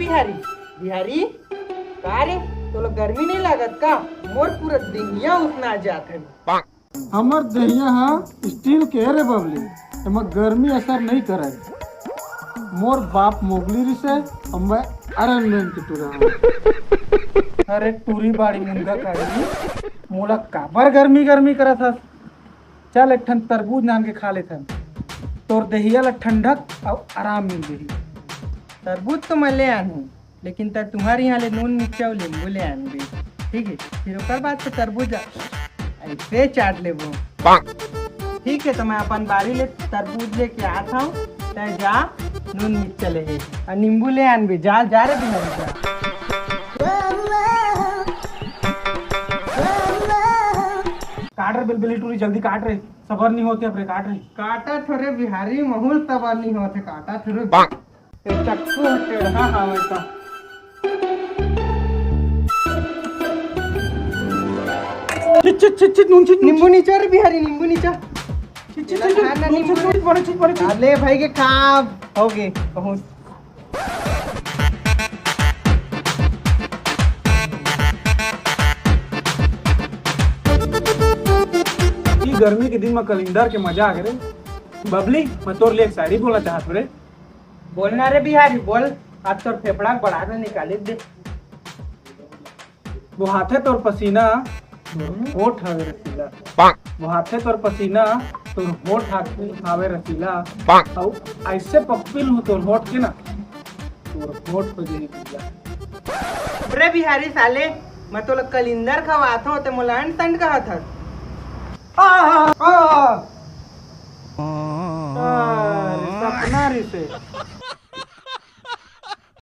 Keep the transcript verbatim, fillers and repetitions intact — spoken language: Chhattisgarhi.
बिहारी, बिहारी, का रे, तोला गर्मी नहीं लागत का? मोर पूरा देहिया उसना जात हे। हमर देहिया ह स्टील के रे बबली, एमा गर्मी असर नहीं करे। मोर बाप मोगली रिसे, अब मैं आयरन मैन के टूरा हूँ। अरे टूरी बाड़ी मुनगा काड़ी, मोला काबर गर्मी गर्मी करत हस? चल एक ठन तरबूज नान के खा लेथन, तोर देहिया ला ठंडक अउ आराम मिल जही। तरबूज तो मैं ले आन हूँ, लेकिन त तुम्हारे यहाँ ले नून मिर्चा अउ नींबू ले आनबे, ठीक है? फिर ओकर बाद तो तरबूज ऐसे चाट लेबो। ठीक है, तो मैं अपन बारी ले तरबूज लेके आत हूँ, तै जा नून मिर्चा ले हे अउ नींबू ले आनबे। जा, जा रे बिहारी जा। काट रे बिलबिली टूरी, जल्दी काट रे, सबर नहीं होते अब रे, काट रे। काटा थोरे बिहारी, महूल सबर नहीं होते, काटा थोरे। ए चक्कू ह टेढ़ा हावय त। छिट, छिट, छिट, छिट, नून छिट, नून नींबू नीचा रे बिहारी, नींबू नीचा। छिट, छिट, छिट, खाना नून छिट, नींबू। नून छिट, बड़े छिट, बड़े छिट। अले भाई के काम होगे बहुत। ई गर्मी के दिन म कलिंदर के मजा आ गे रे। बबली, मैं तोर लिए एक शायरी बोलना चाहत हूँ रे। बोलना रे बिहारी, बोल। आज तोर फेफड़ा के बड़ा न निकाले दे। वो हाथे तोर पसीना, तोर होठ हवे रसीला। वो हाथे तोर पसीना, तोर होठ हाथ हवे रसीला। अउ ऐसे पप्पी लूं तोर होठ के ना, तोर होठ हो जाही पीला। रे बिहारी साले, मैं तोला कलिंदर खवात हूँ, ते मोला अंट संट कहत हस। आ, आ, आ। अरे, सपना रिसे।